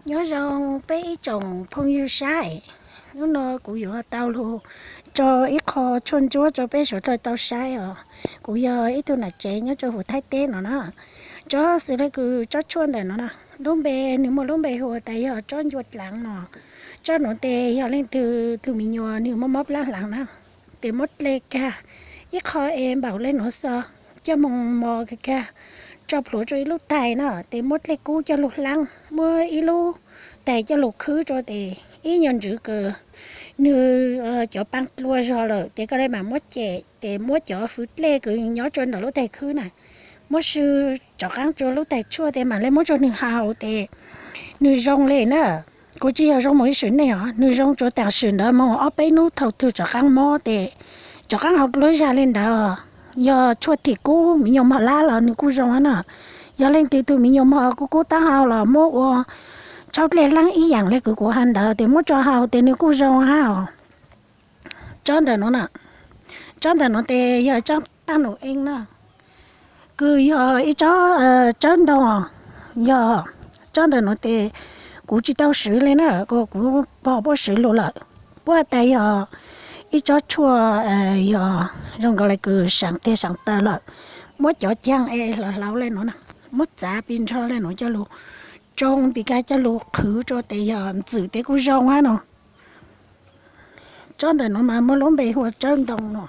Nyob zoo peb ib tsoom phooj ywg saib, hnub no kuv yuav tau los tso ib qho tshuaj ntsuab rau peb sawv daws tau saib os. Kuv yog ib tug nam tsev nyob rau hauv Thaib teb no na. Tsob xws le kws tsob tshuaj ntawm no na, lub npe, nws muaj lub npe hu tas yog tsob ncua dlaav no. Tsob nuav tes yog leej twg tug me nyuam nws mob mob plab hlaav na, tes muab dlej kag ib qho es npaum le nuav xwb, coj moog mos kag kag, tso plhuav rau ib lub tais na, tes muab dlej kub coj lug hlaab, muab ib lub tais coj lug khwb rua tes ib nyuas ntsws kws nws cov paa dlua zog lawm tes koj le maam muab cem, tes muab cov fwv dlej kws nyob rua ntawm lub tais khwb na, muab sw rov qaab rua lub tais tshuaj tes maam le muab rua nws haus tes nws zoo le na. Kuv tsi yog zoo moog ib sim neej os, nws zoo tsuas taam sim ntawd moog ob peb nub thaum twg rov qaab mob tes rov qaab haus dlua zag le ntawd. Yog tshuaj thim kub me nyuam mog lab los nws kuj zoo na. Yog leej twg tug me nyuam mog kub kub taub hau los muab ua tshaub dlej hlaab ib yaam le kws kuv has ntawd tes muab tso haus tes nws kuj zoo hab os. Tsob ntawm nuav na, tsob ntawm nuav tes yog tsob taab num eeb na, kws yog ib tsob tsawb ntoo. Yog tsob ntawm nuav tes kuv tsi tau swv le na, kuv pog puab swv lug lawm. Puab tas yog ib tsob tshuaj yog zoo nkaus le kws saav teg saav taw lawm, muab cov caag es hlauv hlauv le nuav na, muab txav pes ntsho le nuav coj lug tsoo tes kag coj lug qhwv rua tes yog ntxwm tes kuj zoo hab no. Tsob ntawm nuav mas muaj lub npe hu ua tsawb ntoo no.